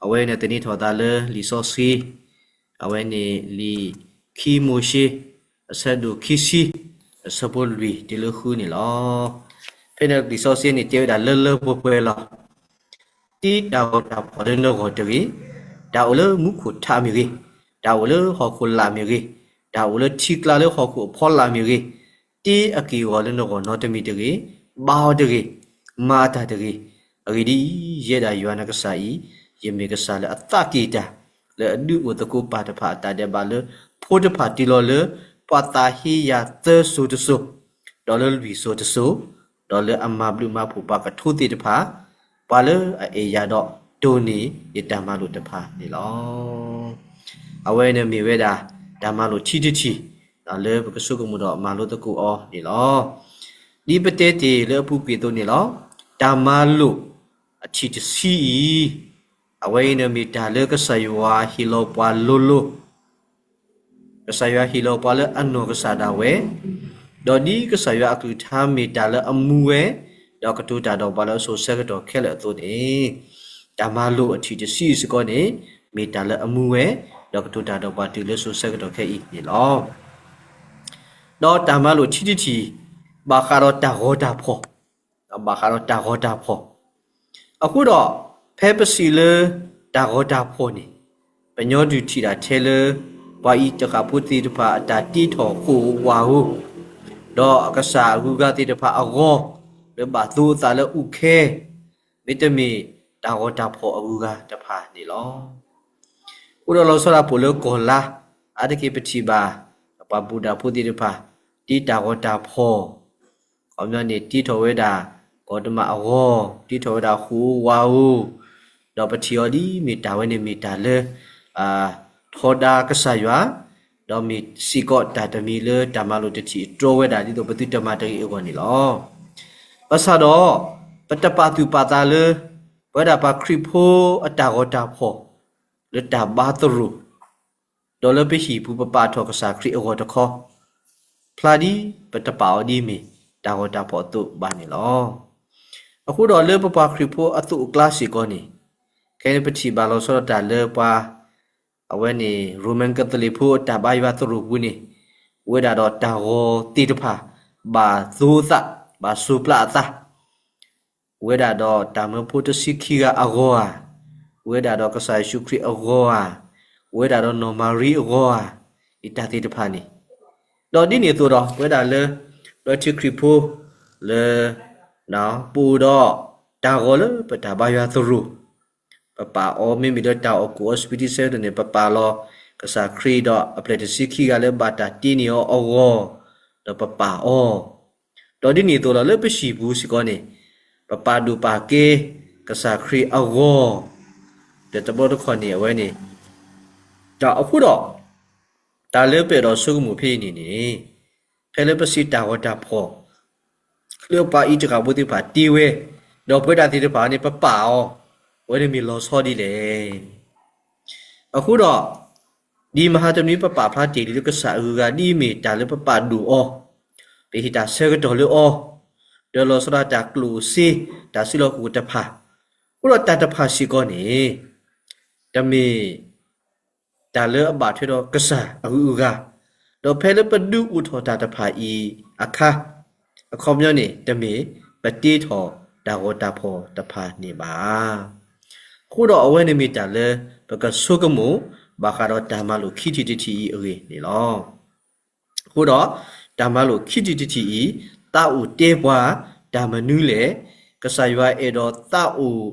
အဝဲန့ၣ်သန့ၤထီၣ်သးလၢလံာ်စီဆှံ, အဝဲန့ၣ်လံာ်ခံမိၤၡ့ အဆၢဒိၣ်ခံဆံ အဆၢဖိလွံၢ်တုၤလၢဃုန့ၣ်လီၤ. ဖဲန့ၣ်လံာ်စီဆှံန့ၣ်တဲဝဲဒၣ်လၢလၢပှဲၤပှဲၤလီၤ. တ့တၢ်ဂီၤတၢ်ဖီၣ်လၢနဂီၢ်တဂ့ၤ, တၢ်အိၣ်လၢမူခိၣ်ထးမ့ၢ်ဂ့ၤ, တၢ်အိၣ်လၢဟီၣ်ခိၣ်လာ်မ့ၢ်ဂ့ၤ, တၢ်အိၣ်လၢထံကျါလၢဟီၣ်ခိၣ်အဖီလာ်မ့ၢ်ဂ့ၤ, တ့အက့ၢ်အဂီၤလၢနဂီၢ်နီတမံၤတဂ့ၤ, ဘါအီၤတဂ့ၤ, မၤအတၢ်တဂ့ၤ. အဂ့ၢ်ဒ်အံၤ, ယဲဒၣ်ယွၤနကစၢ်အံၤ, ယမ့ၢ်ကစၢ်လၢအသးက့ၢ်တၢ်, လၢအဒုးအိၣ်သကိးပၢ်တဖၣ်အတၢ်ဒဲးဘးလၢ ဖိတဖၣ်တ့လီၤလၢ ပှၤသးဟ့ယၤသၢစိၤတစိၤ, ဒီးလၢလွံၢ်စိၤတစိၤ, ဒီးလၢအမၤဘျုးမၤဖှိၣ်ပှၤကထိသ့ၣ်တဖၣ်, ပှၤလၢအအဲၣ်ယၤဒီးတိၢ်န့ၢ်ယတၢ်မၤလိာ်တဖၣ်န့ၣ်လီၤ. အဝဲန့ၣ်မ့ၢ်ဝဲဒၣ် တၢ်မၤလိာ်ထံတထံၣ်, လၢပကဆိကမိၣ်ဒီးမၤလိသကိးအီၤန့ၣ်လီၤ. ဒ်ပတဲတ့ၢ်လၢအပူၤကွံာ်အသိးန့ၣ်လီၤ. တၢ်မၤလိာ်အထံၣ်တဆံအံၤ, အဝဲအံၤန့ၣ်မ့ၢ်တၢ်လၢကစၢ်ယွၤဟ့ၣ်လီၤပှၤလိၤလိၤ ကစၢ်ယွၤဟ့ၣ်လီၤပှၤလၢအနီၢ်ကစၢ်ဒၣ်ဝဲ, ဒီးဒ်ကစၢ်ယွၤအကလုၢ်ကထါမ့ၢ်တၢ်လၢအမူဝဲ, ဒီးကတိၤတၢ်ဒီးပှၤလၢအစိၤဆၢကတီၢ်ခဲလၢာ်အသိးန့ၣ်, တၢ်မၤလိာ်အထံၣ်တဆံအံၤစ့ၢ်ကီးန့ၣ်, မ့ၢ်တၢ်လၢအမူဝဲ, ဒီးကတိၤတၢ်ဒီးပှၤတုၤလၢစိၤဆၢကတီၢ်ခဲအံၤန့ၣ်လီၤ. ဒီးတၢ်မၤလိာ်ထံတထံၣ်, ဘၣ်ဃးဒီးတၢ်ဂီၤတၢ်ဖီၣ်, ဘၣ်ဃးဒီးတၢ်ဂီၤတၢ်ဖီၣ် အဃိဒီး, ဖဲပစံးလၢတၢ်ဂီၤတၢ်ဖီၣ်န့ၣ်, ပညီဒုးထံၣ်ဒၣ်ထဲလၢ ပှၤအံၤတဃာ်ဖိသ့ၣ်တဖၣ်အတၢ်တ့ထီၣ်ဃိာ်ဝးဧိၤ, ဒီးအကစၢ်အဂုၤအဂၤသ့ၣ်တဖၣ်အဂီၢ်, လၢဘၣ်သိအသးလၢအူးခဲ, မ့တမ့ၢ်တၢ်ဂီၤတၢ်ဖီၣ်အဂုၤအဂၤတဖၣ်န့ၣ်လီၤ. အဃိဒီးလီၤဆီဒၣ်ပအိၣ်လၢကီၢ်လါ, အါတက့ၢ်ပထံၣ်ဘၣ်, ပှၤဘူၣ်တၢ်ဖိသ့ၣ်တဖၣ်, တ့တၢ်ဂီၤတၢ်ဖီၣ် ခီပညီန့ၣ် တ့ထီၣ်ဝဲဒၣ် ကီတမးအဂီၢ်, တ့ထီၣ်ဝဲဒၣ်ဃိာ်ဧိၤဝးဧိၤ, ဒီးပထံၣ်အီၤဒ်မ့ၢ်တၢ်ဝဲန့ၣ်မ့ၢ်တၢ်လၢ ထီဒါကစၢ်ယွၤ, ဒီးမ့ၢ်စ့ၢ်ကီးတၢ်တမံၤလၢတၢ်မၤလိာ်တထံၣ်တြီဝဲဒၣ်ဒ်သိးပသုတမၤတဂ့ၤအဂီၢ်န့ၣ်လီၤ. ဘၣ်ဆၣ်ဒီး ပတပာ်သူၣ်ပာ်သးလၢ ပဝဲဒၣ်ပှၤခရံာ်ဖိအတၢ်ဂီၤတၢ်ဖီၣ် လၢတၢ်ဘါသရိာ် ဒီးလၢပဟံၣ်ပူၤပပာ်ထီၣ်ကစၢ်ခရံာ်အဂီၢ်တခီ, ဖျါဒ်ပတပာ်အီၤဒ်မ့ၢ်တၢ်ဂီၤတၢ်ဖီၣ်အသိးဘၣ်န့ၣ်လီၤ. အဃိဒီးလၢပပှၤခရံာ်ဖိအသိးအကျါစ့ၢ်ကီးန့ၣ်, ခဲအံၤန့ၣ်ပထံၣ်ဘၣ်လီၤဆီဒၣ်တၢ်လၢပှၤ အဝဲန့ၣ် ရိမန်ကသလံးဖိအတၢ်ဘါယွၤသရိာ်ပူၤန့ၣ်, အိၣ်ဝဲဒၣ်ဒီးတၢ်ဂီၤသ့ၣ်တဖၣ် ဘၣ်သိအသး, ဘၣ်စိးပျၢ်အသး အိၣ်ဝဲဒၣ်ဒီးတၢ်မၢဖိတဆံခံဂၤအဂီၢ်ဧါ, အိၣ်ဝဲဒၣ်ဒီးကစၢ်ယ့ၣ်ၡူးခရံာ်အဂီၢ်ဧါ, အိၣ်ဝဲဒၣ်ဒီးနီၢ်မၤရံအဂီၢ်ဧါ, အံၤတၢ်သ့ၣ်တဖၣ်န့ၣ်, ဒီးဒ်န့ၣ်အသိးဒီး ပဝဲဒၣ်လၢ ဒီးထံခရံာ်ဖိ လၢ ပအိၣ်ဒီးတၢ်ဂီၤလၢပတၢ်ဘါယွၤသရိာ်, ပပာ်အီၤမ့မ့ၢ်လၢတၢ်အီၣ်ကိၣ်အီစပံးတံစဲတန့ၣ် ပပာ်လီၤ ကစၢ်ခရံာ်ဒီးအပျဲၢ်တဆံခံဂၤလၢဘၣ်တၢ်တ့န့ၢ်အီၤအဂီၢ်, ဒီးပပာ်အီၤ ဒီးဒ်န့ၣ်အသိးဒီးလၢပဟံၣ်ပူၤစ့ၢ်ကီးန့ၣ်, ပပာ်ဒိၣ်ပာ်ကဲ ကစၢ်ခရံာ်အဂီၢ်, ဒီးတဘျီတခီၣ်န့ၣ် အဝဲန့ၣ်, ဒီးအဃိဒီး, တၢ်လၢပအဲၣ်ဒိးဆိကမိၣ်ဖဲအံၤန့ၣ်န့ၣ်, ဖဲလၢပစံးတၢ်ဂီၤတၢ်ဖီၣ် လၢပှၤအံၤတဃာ်ဖိသ့ၣ်တဖၣ်တ့ဝဲ, ဒီးပဝဲဒၣ်သ့ၣ်တဖၣ်န့ၣ် ပပာ်အီၤ, အဝဲန့ၣ်မ့ၢ်လီၤဆီဒ်လဲၣ်. အဃိဒီး, ဒ်မဟါတနွံပပာ်ဖျါတ့ၢ်လံလၢကစၢ်အဂုၤအဂၤဒ်အမ့ၢ်တၢ်လၢပပာ်ဒိၣ်အီၤ, ပဟ့ၣ်တၢ်ဆၢကတီၢ်လၢအီၤ, ဒီးလီၤဆီဒၣ်တၢ်ကျိၣ်စ့, တၢ်စုလီၢ်ခီၣ်ခိၣ်တဖၣ်, အဃိဒီးတၢ်တဖၣ်စ့ၢ်ကီးန့ၣ်, တမ့ၢ် တၢ်လၢအဘၣ်ထွဲဒီးကစၢ်အဂုၤအဂၤ, ဒီးဖဲလၢပဒုးအိၣ်ထီၣ်တၢ်တဖၣ်အံၤအခါ, အခီပညီန့ၣ် တမ့ၢ်ပတ့ထီၣ်တၢ်ဂီၤတၢ်ဖီၣ်တဖၣ်န့ၣ်ဘၣ်. အဃိဒီးအဝဲန့ၣ်မ့ၢ်တၢ်လၢပကဆိကမိၣ် ဘၣ်ဃးဒီးတၢ်မၤလိာ်ခံထံၣ်တထံၣ်အံၤအဂ့ၢ်န့ၣ်လီၤ. အဃိဒီး, တၢ်မၤလိာ်ခံထံၣ်တထံၣ်အံၤ, သးအိၣ်တဲပှၤတၢ်မနုၤလဲၣ်, ကစၢ်ယွၤအဲၣ်ဒိးသးအိၣ်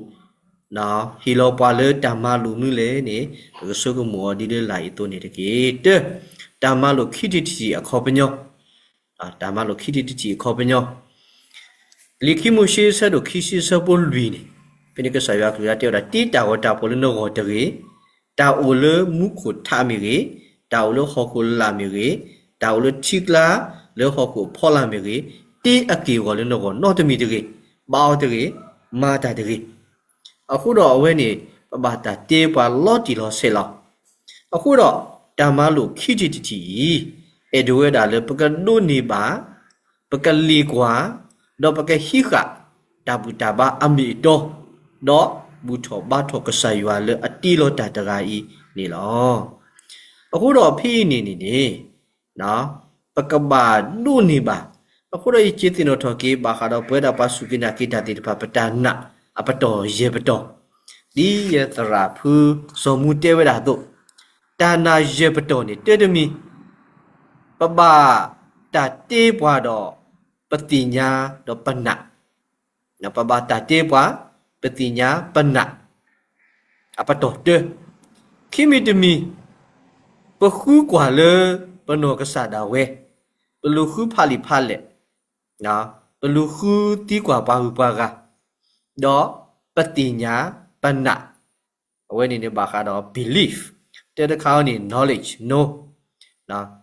ဟ့ၣ်လီၤပှၤလၢတၢ်မၤလိာ်မနုၤလဲၣ်န့ၣ်, ပကဆိကမိၣ်အီၤဒ်လၢလာ်အံၤအသိးန့ၣ်တက့ၢ်. တၢ, တၢ်မၤလိာ်ခံထံၣ်တထံၣ်အခီပညီ, တၢ်မၤလိာ်ခံထံၣ်တထံၣ်အခီပညီ လံာ်ခံမိၤၡ့ဆၢဒိၣ်ခံဆံဆၢဖိလွံၢ်န့ၣ်, ဖဲန့ၣ်ကစၢ်ယွၤအကလုၢ်ကထါတဲဝဲဒၣ် တ့တၢ်ဂီၤတၢ်ဖီၣ်လၢနဂီၢ်တဂ့ၤ, တၢ်အိၣ်လၢမူခိၣ်ထးမ့ၢ်ဂ့ၤ, တၢ်အိၣ်လၢဟီၣ်ခိၣ်လာ်မ့ၢ်ဂ့ၤ, တၢ်အိၣ်လၢထံကျါလၢဟီၣ်ခိၣ်အဖီလာ်မ့ၢ်ဂ့ၤ, တ့အက့ၢ်အဂီၤလၢနဂီၢ်နီတမံၤတဂ့ၤ, ဘါအီၤတဂ့ၤ, မၤတၢ်တဂ့ၤ. အဃိဒီးအဝဲန့ၣ် ပဘၣ်တၢ်တဲပှၤလီၤတံၢ်လီၤဆဲးလီၤ. အဃိဒီး တၢ်မၤလိာ်ခံထံၣ်တထံၣ်အံၤ, အဲၣ်ဒိးဝဲဒၣ်လၢပကဒိးန့ၢ်ဘၣ်, ပကလ့ၣ်ကွၢ်, ဒီးပကဟံးဃာ်တၢ်ဘူၣ်တၢ်ဘါအမ့ၢ်အတီ, ဒီး ဘူၣ်ထီၣ်ဘါထီၣ်ကစၢ်ယွၤလၢအတ့လီၤတၢ်တဂၤအံၤန့ၣ်လီၤ. အဃိဒီးဖဲအံၤန့ၣ်န့ၣ်န့ၣ် ပကဘၣ်ဒိးန့ၢ်ဘၣ်. အဃိဒီးယက့ၤသ့ၣ်နီၣ်ထီၣ်က့ၤ ဘၣ်ဃးဒီးပဝဲဒၣ်ပှၤစူၢ်က့ၤနာ်က့ၤတၢ်သ့ၣ်တဖၣ် ပတၢ်နာ်အပတီၢ်ယဲၢ်ပတီၢ်, ဒ်ယသရၣ်ဖုစီၤမူတဲဝဲဒၣ်အသိး, တၢ်နာ်ယဲၢ်ပတီၢ်န့ၣ် တၢတမံၤ ပဘၣ်တၢ်တ့ပှၤဒီးပသ့ၣ်ညါဒီးပနာ်, ပဘၣ်တၢ်တ့ပှၤ, ပသ့ၣ်ညါပနာ်, အပတီၢ်တၢ, ခံမံၤတမံၤ ပဃုကွၢ်လၢပနီၢ်ကစၢ်ဒၣ်ဝဲ, ပလူၤဃုဖးလံာ်ဖးလဲၢ်, ပလူၤဃုသံကွၢ်ပှၤဂုၤပှၤဂၤ, ဒီးပသ့ၣ်ညါပနာ်, အဝဲန့ၣ်န့ၣ်ဘၣ်ဃးဒီး belief, တၢတခါအံၤန့ၣ် knowledge, know,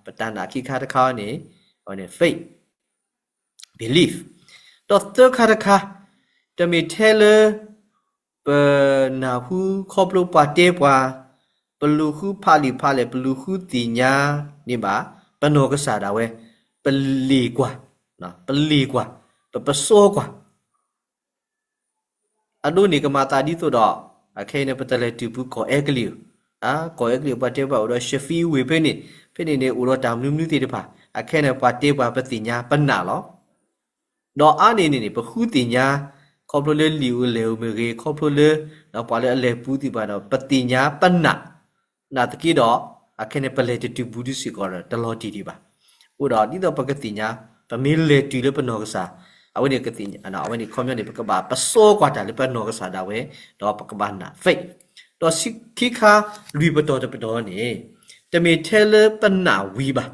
ပတၢ်နာ်ခံခါတခါအံၤန့ၣ် အဝဲန့ၣ် faith, belief, ဒီးသၢခါတခါ တမ့ၢ်ထဲလၢ ပနၢ်ဟူခီဖျိပှၤတဲပှၤ, ပလူၤဃုဖးလံာ်ဖးလဲၢ်, ပလူၤဃုသ့ၣ်ညါန့ၣ်ဘၣ်, ပနီၢ်ကစၢ်ဒၣ်ဝဲ, ပလ့ၣ်ကွၢ်, ပလ့ၣ်ကွၢ်, ပပစီကွၢ် အဒိန့ၣ်ကမၤသးဒ်သိးဒီး အခဲအံၤန့ၣ် ပတလဲၤတုၤပူၤကီၢ်အဲကလံးဧိၤ, ကီၢ်အဲကလံးပှၤတဲဘၣ်အိၣ်ဒီး ရှဖံဝ့ၢ် ဖဲန့ၣ်, ဖဲန့ၣ်န့ၣ် အိၣ်ဒီးတၢ်မနုၤမနုၤသ့ၣ်တဖၣ်, အခဲအံၤန့ၣ် ပှၤတဲပှၤပသ့ၣ်ညါပနာ်လီၤ. ဒီးအါန့ၢ်န့ၣ်န့ၣ် ပဃုသ့ၣ်ညါ ခီဖျိလၢလံာ်အိၣ်လဲၢ်အိၣ်မ့ၢ်ဂ့ၤ, ခီဖျိလၢ ပှၤလၢအလဲၤပူၤသ့ၣ်တဖၣ်ဒီး ပသ့ၣ်ညါပနာ်, နာ်သက့ဒီး အခဲအံၤန့ၣ် ပလဲၤတတုၤပူၤဒ်စ့ၢ်ကီးဒီး တလီၤတံၢ်ဒံးဘၣ်. အဃိဒီးဒ်သိးပကသ့ၣ်ညါ ပမ့ၢ်လဲၤတုၤလၢပနီၢ်ကစၢ်, အဝဲန့ၣ်ကသ့ၣ်ညါ, အဝဲန့ၣ်ခီပညီန့ၣ် ပကဘၣ်ပစီကွၢ်တၢ်လၢပနီၢ်ကစၢ်ဒၣ်ဝဲ, ဒီးပကဘၣ်နာ် faith, ဒီးခံခါလွံၢ်ပတီၢ်တပတီၢ်န့ၣ် တမ့ၢ်ထဲလၢပနာ်ဝံၤဘၣ်,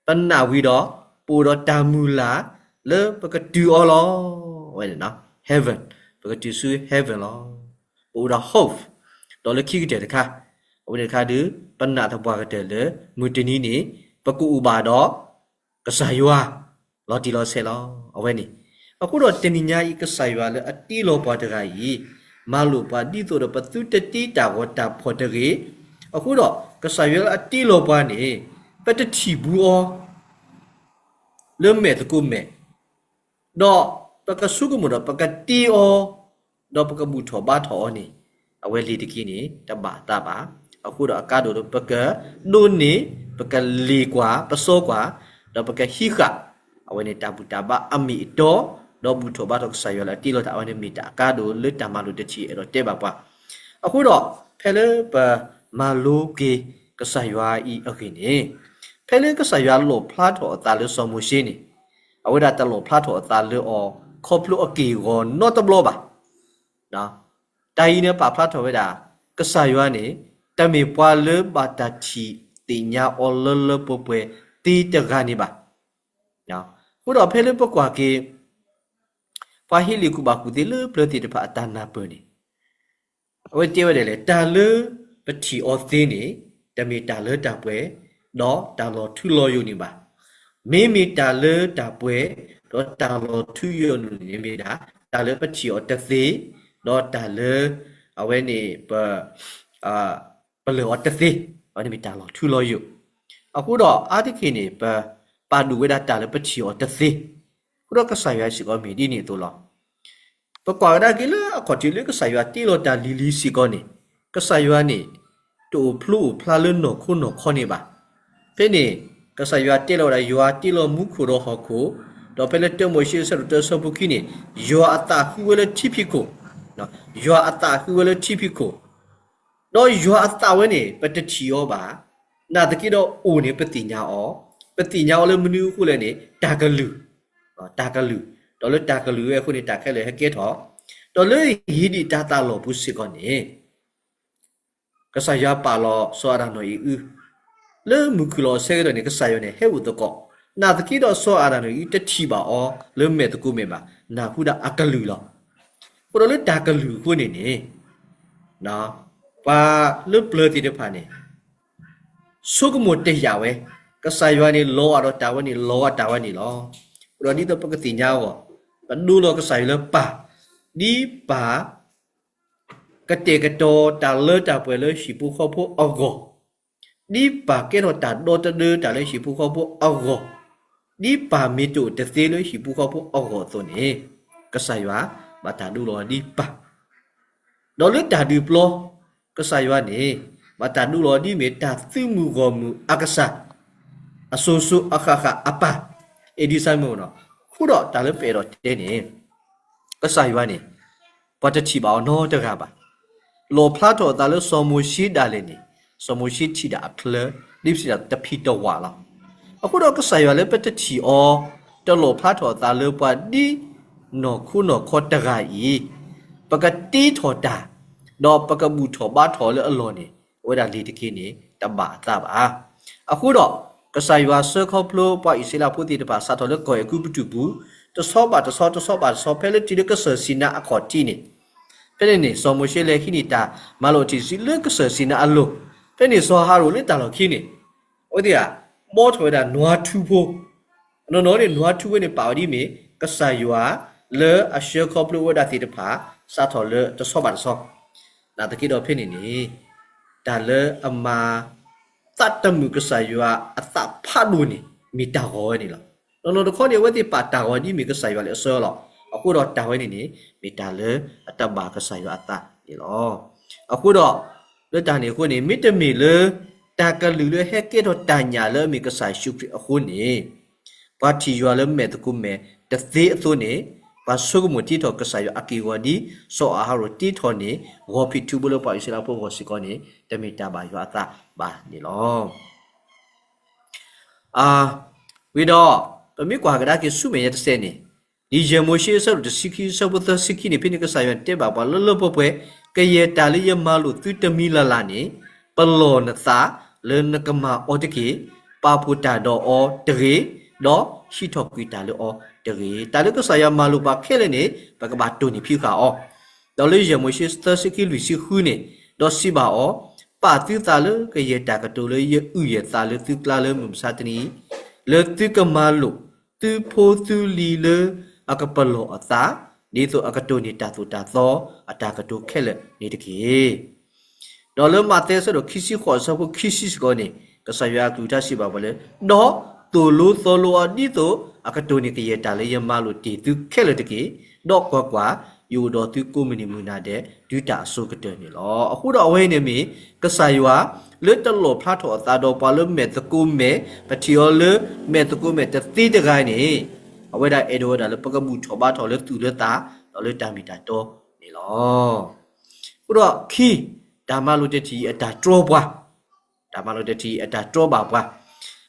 ပနာ်ဝံၤဒီး ပအိၣ်ဒီးတၢ်မုၢ်လၢ်လၢပကတုၤအီၤလီၤ. ဝဲန့ၣ် heaven, ပကတုၤဆူ heaven လီၤ. ပအိၣ်ဒီး hope, ဒီးလၢခံကတၢၢ်တခါ, အဝဲန့ၣ်တခါဒီး ပနာ်သပှၢ်ကတၢၢ်လၢ မုၢ်တနံၤန့ၣ် ပကအိၣ်ဘၣ်ဒီး ကစၢ်ယွၤ လီၤတံၢ်လီၤဆဲးလီၤ. အဝဲန့ၣ်, အဃိဒီးတနံၤညါအံၤ ကစၢ်ယွၤလၢအတ့လီၤပှၤတဂၤအံၤ မၤလိာ်ပှၤဒ်သိးဒီးပသုတတ့တၢ်ဂီၤတၢ်ဖီၣ်တဂ့ၤ. အဃိဒီး ကစၢ်ယွၤလၢအတ့လီၤပှၤန့ၣ် ပတထံၣ်ဘူးအီၤ လၢမဲာ်သကိးမဲာ်, ဒီးပကဆိကမိၣ်ဒီးပကတ့အီၤ, ဒီးပကဘူၣ်ထီၣ်ဘါထီၣ်အီၤန့ၣ် အဝဲလံၤတက့ၢ်န့ၣ် တဘၣ်သးဘၣ်. အဃိဒီးအကါဒိၣ်လၢပကဒိးန့ၢ်, ပကလ့ၣ်ကွၢ်, ပစီကွၢ်, ဒီးပကဟံးဃာ် အဝဲန့ၣ်တၢ်ဘူၣ်တၢ်ဘါအမ့ၢ်အတီ, ဒီးဘူၣ်ထီၣ်ဘါထီၣ်ကစၢ်ယွၤလၢအတ့လီၤတၢ် အဝဲန့ၣ်မ့ၢ်တၢ်အကါဒိၣ်လၢတၢ်မၤလိာ်တထံၣ်အဲၣ်ဒိးတဲဘၣ်ပှၤ. အဃိဒီး ဖဲလၢပမၤလိက့ၤကစၢ်ယွၤအံၤအဂ့ၢ်န့ၣ်, ဖဲလၢကစၢ်ယွၤလီၣ်ဖျါထီၣ်အသးလၢစီၤမိၤၡ့န့ၣ်, အဝဲဒၣ်တလီၣ်ဖျါထီၣ်အသးလၢအီၤ ခီဖျိအက့ၢ်အဂီၤနီတဘျီဘၣ်. တၢ်အံၤန့ၣ်ပာ်ဖျါထီၣ်ဝဲဒၣ် ကစၢ်ယွၤန့ၣ် တမ့ၢ်ပှၤလၢဘၣ်တၢ်ထံၣ်သ့ၣ်ညါအီၤလၢလၢပှဲၤပှဲၤသ့တဂၤန့ၣ်ဘၣ်. အဃိဒီးဖဲလၢပကွၢ်က့ၤ ပှၤဟ့လ့ၣ်ကူၣ်ဘၣ်ကူၣ်သ့လၢပျၢၤသ့ၣ်တဖၣ်အတၢ်နၢ်ပၢၢ်န့ၣ် အဝဲတဲဝဲဒၣ်လဲၣ်, တၢ်လၢပထံၣ်အီၤသ့န့ၣ် တမ့ၢ်တၢ်လၢတၢ်ပှဲၤ ဒီးတၢ်လီၤထူလီၤယိာ်န့ၣ်ဘၣ်. မ့မ့ၢ်တၢ်လၢတၢ်ပှဲၤ ဒီးတၢ်လီၤထူယိာ်န့ၣ်မ့ၢ်ဒၣ် တၢ်လၢပထံၣ်အီၤတသ့ ဒီးတၢ်လၢ အဝဲန့ၣ် ပ ပလၢာ်အီၤတသ့, အဝဲန့ၣ်မ့ၢ်တၢ်လီၤထူလီၤယိာ်. အဃိဒီးအါတက့ၢ်န့ၣ် ပပာ်ဒိၣ်ဝဲဒၣ်တၢ်လၢပထံၣ်အီၤတသ့. အဃိဒီးကစၢ်ယွၤစ့ၢ်ကီးမ့ၢ်ဒ်န့ၣ်အသိးလီၤ. ပကွၢ်ကဒါက့ၤလၢအခီၣ်ထံးလၢကစၢ်ယွၤတ့လီၤတၢ်လံၤလံၤစ့ၢ်ကီးန့ၣ်, ကစၢ်ယွၤန့ၣ် တအိၣ်ဖျိအိၣ်ဖျါလၢနီၢ်ခိနီၢ်ခီန့ၣ်ဘၣ်. ဖဲန့ၣ် ကစၢ်ယွၤတဲလီၤဝဲဒၣ် ယွၤတ့လီၤမူခိၣ်ဒီးဟီၣ်ခိၣ်, ဒီးဖဲလၢတၢမိၤၡ့အဆၢဒိၣ်တၢအဆၢဖိခံန့ၣ် ယွၤအသးဃုဝဲလၢထံဖံးခိၣ်, ယွၤအသးဃုဝဲလၢထံဖံးခိၣ်, ဒီးယွၤအသးဝဲန့ၣ် ပတထံၣ်အီၤဘၣ်, နာ်သက့ဒီးအိၣ်န့ၣ်ပသ့ၣ်ညါအီၤ, ပသ့ၣ်ညါအီၤလၢမနုၤအဃိလဲၣ်န့ၣ် တၢ်ကလုၢ်, တၢ်ကလုၢ်, ဒီးလၢတၢ်ကလုၢ်ဝဲအဃိန့ၣ် တၢ်ခဲလၢာ်ဟဲကဲထီၣ်, ဒီးလၢဧ့ၤဒ့ၣ်တၢ်သးလီၢ်ပူၤစ့ၢ်ကီးန့ၣ် ကစၢ်ယွၤပာ်လီၤစီၤအၤဒၣ်နီၢ်အံၤအု လၢမုၢ်ခုၣ်လီၤအဆၢကတီၢ်န့ၣ် ကစၢ်ယွၤန့ၣ်ဟဲအိၣ်သကိး, နာ်သက့ဒီးစီၤအၤဒၣ်နီၢ်အံၤတထံၣ်ဘၣ်အီၤလၢမဲာ်သကိးမဲာ်ဘၣ်, နၢ်ဟူဒၣ်အကလုၢ်လီၤ. အဃိဒီးလၢတၢ်ကလုၢ်အဃိန့ၣ်န့ၣ် ပှၤလၢပျၢၤသ့ၣ်တဖၣ်န့ၣ် ဆိကမိၣ်တယာ်ဝဲ, ကစၢ်ယွၤန့ၣ် လီၤဂာ်ဒီးတၢ်ဝဲန့ၣ် လီၤဂာ်တၢ်ဝဲန့ၣ်လီၤ. အဃိဒီးဒ်သိးပကသ့ၣ်ညါအဂီၢ်, ပဒိလီၤကစၢ်ယွၤလၢပၢ်, ဒ်ပၢ်ကတဲာ်ကတီၤတၢ်လၢတၢ်ပှဲၤလၢဟံၣ်ဖိဃီဖိအဂီၢ်, ဒ်ပၢ်ကဲထီၣ်တၢ်ဒီတဒၢတၢ်လၢဟံၣ်ဖိဃီဖိအဂီၢ်, ဒ်ပၢ်မ့ၢ်တအိၣ်တသ့လၢဟံၣ်ဖိဃီဖိအဂီၢ်အသိးန့ၣ်, ကစၢ်ယွၤဘၣ်တၢ်ဒိလီၤဒ်ပၢ် ဒီးလၢတၢ်ဒုးပျီ ကစၢ်ယွၤန့ၣ် ဘၣ်တၢ်ဒိလီၤဒ်မ့ၢ်တၢ်သုးမုၢ်ဂီၢ်မုၢ်အကစၢ် အစိၤစိၤအဃၣ်ဃၣ်အပၢ် အ့ဒံစၢမ့ၣ်နီၤ. အဃိဒီးတၢ်လၢပအဲၣ်ဒိးတဲန့ၣ် ကစၢ်ယွၤန့ၣ် ပှၤတထံၣ်ဘၣ်အီၤနီတဂၤဘၣ်. လီၣ်ဖျါထီၣ်အသးလၢစီၤမိၤၡ့ဒၣ်လဲာ်န့ၣ် စီၤမိၤၡ့ထံၣ်ဒၣ်အချၢ ဒ်ပစံးဒၣ်တဖံးတဝၣ်လီၤ. အဃိဒီးကစၢ်ယွၤလၢပတထံၣ်အီၤ တလီၣ်ဖျါထီၣ်အသးလၢပှၤဒ်နီၢ်ခိနီၢ်ခီတဂၤအံၤ ပကတ့ထီၣ်တၢ် ဒီးပကဘူၣ်ထီၣ်ဘါထီၣ်လၢအလီၢ်န့ၣ် အဝဲဒၣ်လ့ၤတက့ၢ်န့ၣ် တဘၣ်အသးဘၣ်. အဃိဒီး ကစၢ်ယွၤဆှၢခီဖျိပှၤအံၣ်စရ့လးဖိသ့ၣ်တဖၣ် စးထီၣ်လၢကီၢ်အဲၤကူပတူးပူၤ တဆီဘၣ်တဆီ တဆီဘၣ်တဆီ ဖဲလၢတုၤလၢကစၢၢ်စံၤနါအခီၣ်ထံးန့ၣ် ဖဲန့ၣ်န့ၣ် စီၤမိၤၡ့လဲၤဟံးန့ၢ်တၢ်မၤလိာ်တဆံးဆံးလၢကစၢၢ်စံၤနါအလိၤ, ဖဲန့ၣ်စီၤအၤဟရိၣ်လၢတၢ်လီၢ်ခံန့ၣ် အဝဲသ့ၣ်ဧါ ဘှီထီၣ်ဝဲဒၣ်နွားထူဖိ, အနီၢ်နီၢ်န့ၣ် နွားထူဝဲန့ၣ် ပာ်ဝဲဒ်မ့ၢ် ကစၢ်ယွၤလၢအဆှၢခီဖျိဝဲဒၣ်သ့ၣ်တဖၣ် စးထီၣ်လၢတဆီဘၣ်တဆီ နာ်သက့ဒီးဖဲန့ၣ်န့ၣ် တၢ်လၢအမၤသးတမုာ်ကစၢ်ယွၤအသးဖးဒိၣ်န့ၣ် မ့ၢ်တၢ်ဂီၤဝဲန့ၣ်လီၤ. နီၢ်နီၢ်တခီန့ၣ် အဝဲသ့ၣ်ပာ်တၢ်ဂီၤဒ်မ့ၢ်ကစၢ်ယွၤလၢအဆှၢလီၤ. အဃိဒီးတၢ်ဝဲန့ၣ်န့ၣ် မ့ၢ်တၢ်လၢအတဘၣ်ကစၢ်ယွၤအသးန့ၣ်လီၤ. အဃိဒီး လၢတၢ်န့ၣ်အဃိန့ၣ် မ့တမ့ၢ်လၢ တၢ်ကလုၢ်လၢဟဲကဲထီၣ်တၢ်ညၣ်လၢအမ့ၢ်ကစၢ်ယ့ၣ်ၡူးခရံာ်အဃိန့ၣ် ပှၤထံၣ်ယွၤလၢမဲာ်သကိးမဲာ်တသ့အသိးန့ၣ် ပှၤဆိကမိၣ်တ့ထီၣ်ကစၢ်ယွၤအက့ၢ်အဂီၤဒ် စီၤအၤဟရိၣ်တ့ထီၣ်န့ၣ် ဂီၤဖံးထူဘိလၢပှၤအံၣ်စရ့လးဖိအဂီၢ်စ့ၢ်ကီးန့ၣ် တမ့ၢ်တၢ်ဘၣ်ယွၤအသးဘၣ်န့ၣ်လီၤ. အဝံၤဒီး ပမ့ၢ်ကွၢ်ကဒါက့ၤဆူမဲာ်ညါတစဲးန့ၣ် လံာ်ယဲၢ်မိၤၡ့အဆၢဒိၣ်တဆံခံ အဆၢဖိသၢဆံခံန့ၣ် ဖဲန့ၣ်ကစၢ်ယွၤတဲဘၣ်ပှၤလၢလၢပှဲၤပှဲၤ ကယဲၢ်တၢ်လၢယမၤလိာ်သုတမံၤလၢ်လၢ်န့ၣ် ပလီၢ်နသးလၢနကမၤအီၤတက့ၢ်. ပာ်ဖှိၣ်တၢ်ဒီးအီၤတဂ့ၤ, ဒီးဟံးထီၣ်ကွံာ်တၢ်လၢအီၤတဂ့ၤ. တၢ်လၢကစၢ်ယွၤမၤလိာ်ပှၤခဲလၢာ်န့ၣ် ပကဘၣ်တိၢ်န့ၢ်ဖံးဃာ်အီၤ ဒီးလၢယဲၢ်မိၤၡ့သၢဆံခံလွံၢ်ဆံဃုန့ၣ်, ဒီးစံးဘၣ်အီၤ, ပာ်သုသးလၢကယဲၢ်တၢ်ကတိၤလၢယအုၣ်ယဲၢ်သးလၢသုကျါလၢမုၢ်မဆါတနံၤအံၤ, လၢသုကမၤလိာ်သုဖိသုလံၤလၢအကပလီၢ်အသး, ဒ်သိးအကတိၢ်န့ၢ်တၢ်သိၣ်တၢ်သီအတၢ်ကတိၤခဲလၢာ်န့ၣ်တက့ၢ်. ဒီးလၢမးသဲအဆၢဒိၣ်ခံဆံဃိးအဆၢဖိခံဆံစ့ၢ်ကီးန့ၣ်, ကစၢ်ယွၤအကလုၢ်ကထါစံးဘၣ်ပှၤလၢ, ဒီးသိၣ်လိသီလိအီၤဒ်သိးအကတိၢ်န့ၢ်ကယဲၢ်တၢ်လၢယမၤလိာ်တ့ၢ်သုခဲလၢာ်တက့ၢ်. ဒီးကွၢ်ကွၢ်, ယအိၣ်ဒီးသုကိးမုၢ်နံၤမုၢ်နၤဒဲး တုၤတၢ်အစိၤကတၢၢ်န့ၣ်လီၤ. အဃိဒီးအဝဲန့ၣ်မ့ၢ် ကစၢ်ယွၤလၢတလီၣ်ဖျါထီၣ်အသးဒီးပှၤလၢမဲာ်သကိးမဲာ်, ပထံၣ်အီၤလၢမဲာ်သကိးမဲာ်တသ့တဂၤန့ၣ်, အဝဲဒၣ်အဲၣ်ဒိးဝဲဒၣ်လၢပကဘူၣ်ထီၣ်ဘါထီၣ်လၢသူၣ်လၢသး ဒီးလၢတၢ်မ့ၢ်တၢ်တီန့ၣ်လီၤ. အဃိဒီးခံ, တၢ်မၤလိာ်တထံၣ်အံၤအတၢ်တြီပှၤ, တၢ်မၤလိာ်တထံၣ်အံၤအတၢ်တြီဘၣ်ပှၤ,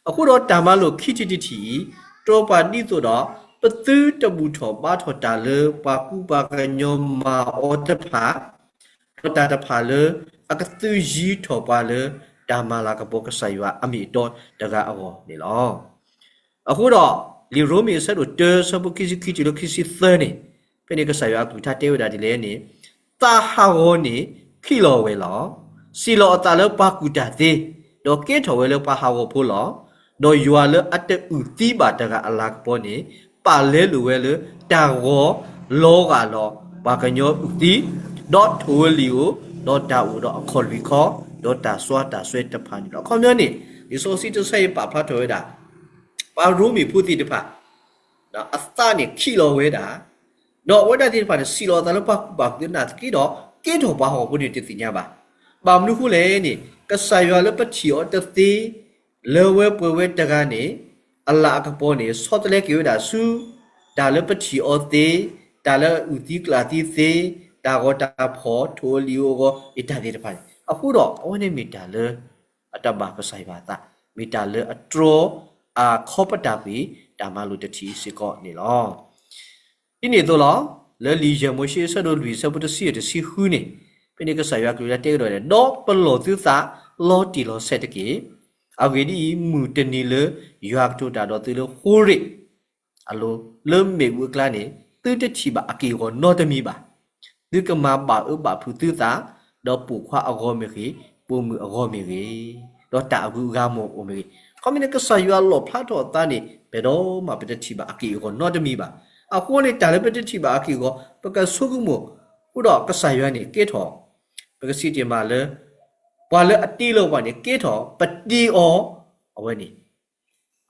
အဃိဒီးတၢ်မၤလိာ်ခံထံၣ်တထံၣ်အံၤ တြီပှၤဒ်သိးဒီး ပသုတဘူၣ်ထီၣ်ဘါထီၣ်တၢ်လၢပှၤကူပှၤကညီမၤအီၤတဖၣ်, ဒီးတၢ်တဖၣ်လၢအကသုးယံၤထီၣ်ပှၤလၢ တၢ်မၤလၤကပီၤကစၢ်ယွၤအမ့ၢ်အတီတဂၤအဂီၢ်န့ၣ်လီၤ. အဃိဒီး လံာ်ရိမ့ၤအဆၢဒိၣ်တၢ အဆၢဖိခံဆံခံတုၤလၢခံဆံသၢန့ၣ်, ဖဲန့ၣ်ကစၢ်ယွၤအကလုၢ်ကထါတဲဝဲဒၣ်ဒ်လဲၣ်န့ၣ်, သးဟးဂီၤန့ၣ် ခံးလီၤဝဲလီၤ. စံးလီၤအသးလၢပှၤကူၣ်တၢ်သ့, ဒီးကဲထီၣ်ဝဲလၢပှၤဟးဂီၤဖိလီၤ. ဒီးယွၤလၢအတအုၣ်သံဘၣ်တဂၤအလၤကပီၤန့ၣ်, ပာ်လဲလိာ်ဝဲလၢတၢ်ဂီၤလီၤဂာ်ဒီးပှၤကညီအုၣ်သံ, ဒီးထိၣ်ဧိၤလံာ်ဧိၤ, ဒီးတၢ်အိၣ်ဒီးအခီၣ်လွံၢ်ခီ, ဒီးတၢ်စွါတၢ်စွဲတဖၣ်န့ၣ်လီၤ. အခီပညီန့ၣ် လံာ်စီဆှံတဆၢအံၤပာ်ဖျါထီၣ်ဝဲဒၣ် ပှၤရိမ့ၤဖိသ့ၣ်တဖၣ် အသးန့ၣ်ခံးလီၤဝဲဒၣ်, ဒီးအဝဲဒၣ်သ့ၣ်တဖၣ်န့ၣ် စံးလီၤအသးလၢပှၤကူၣ်ဘၣ်ကူၣ်သ့နာ်သက့ဒီး ကဲထီၣ်ပှၤဟးဂီၤဖိန့ၣ်တသ့ၣ်ညါဘၣ်. ဘၣ်မနုၤအဃိလဲၣ်န့ၣ် ကစၢ်ယွၤလၢပထံၣ်အီၤတသ့ လၢဝဲပှဲၤဝဲတဂၤန့ၣ် အလၤအကပီၤန့ၣ် ဆီတလဲက့ၤဝဲဒၣ်ဆူ တၢ်လၢပထံၣ်အီၤသ့, တၢ်လၢအအုၣ်သံကျၣ်သံသ့, တၢ်ဂီၤတၢ်ဖီၣ် ထိၣ်ဧိၤလံာ်ဧိၤအဂီၢ် အတၢ်သ့ၣ်တဖၣ်န့ၣ် အဃိဒီးအဝဲန့ၣ်မ့ၢ်တၢ်လၢ အတဘၣ်ကစၢ်ယွၤအသး, မ့ၢ်တၢ်လၢအတြီ အခီပတာ်ကွံာ် တၢ်မၤလိာ်တထံၣ်စ့ၢ်ကီးန့ၣ်လီၤ. ဒ်န့ၣ်အသိးလီၤ, လၢလံာ်ယဲၢ်မိၤၡ့အဆၢဒိၣ်လွံၢ်အဆၢဖိတဆံယဲၢ်တဆံဃုန့ၣ်, ဖဲန့ၣ်ကစၢ်ယွၤကလုၢ်ကထါတဲကဒီးန့ၣ်, ဒီးပလီၢ်သုသးလီၤတံၢ်လီၤဆဲးတက့ၢ်. အဂ့ၢ်ဒ်အံၤ, မုၢ်တနံၤလၢယွၤကတိၤတၢ်ဒီးသုလၢဃိရ့း အလိၤ လၢမ့ၣ်အူအကျါန့ၣ် သုတထံၣ်ဘၣ်အက့ၢ်အဂီၤနီတမံၤဘၣ်. သုကမၤဘၣ်အၢဘၣ်ဖုးသုသး, ဒီးပိာ်ခွါအဂီၢ်မ့ၢ်ဂ့ၤ, ပိာ်မုၣ်အဂီၢ်မ့ၢ်ဂ့ၤ, ဒီးတၢ်အဂုၤအဂၤမ့ၢ်အိၣ်မ့ၢ်ဂ့ၤ, ခီမ့ၢ်န့ၣ် ကစၢ်ယွၤလီၣ်ဖျါထီၣ်အသးန့ၣ် ပဒိးမးပတထံၣ်ဘၣ်အက့ၢ်အဂီၤနီတမံၤဘၣ်. အဃိန့ၣ် တၢ်လၢပတထံၣ်ဘၣ်အက့ၢ်အဂီၤ ပကဆိကမိၣ်, အဃိဒီးကစၢ်ယွၤန့ၣ်ကဲထီၣ် ပကစံးတ့ၢ်မးလၢ ပှၤလၢအတ့လီၤပှၤန့ၣ် ကဲထီၣ် ပတ့အီၤ အဝဲန့ၣ်